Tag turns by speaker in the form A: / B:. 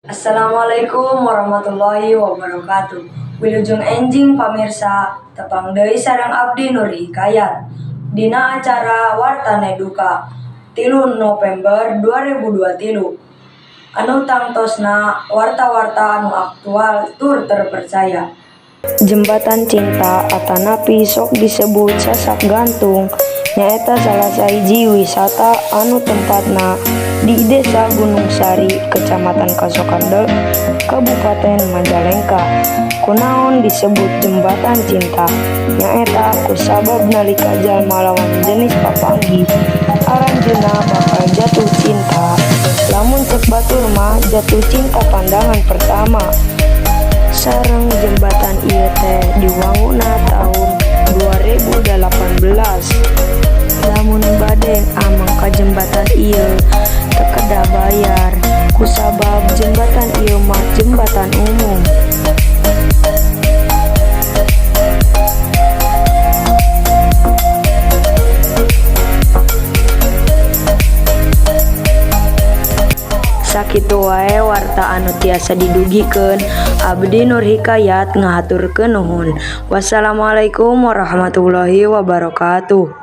A: Assalamualaikum warahmatullahi wabarakatuh. Wilujeng enjing pamirsa, tepang deui sareng abdi Nur Hikayat dina acara Wartane Duka 3 November 2023, anu tangtosna warta-warta anu aktual tur terpercaya. Jembatan Cinta atanapi sok disebut Sasak Gantung nyaeta salah sahiji wisata anu tempatna di Desa Gunung Sari, Kecamatan Kasokandel, Kabupaten Majalengka. Kunaon disebut Jembatan Cinta? Nyaeta kusabab nalika jalma lawan jenis papanggih, aranjeunna bakal jatuh cinta. Lamun cek batur mah jatuh cinta pandangan pertama. Sareng jembatan ieu teh diwangunna taun 2018. Lamun bade ameng ka jembatan ieu teu kedah bayar kusabab jembatan ieu mah jembatan umum. Sakitu wae warta anu tiasa didugikeun, abdi Nur Hikayat ngahaturkeun nuhun. Wassalamualaikum warahmatullahi wabarakatuh.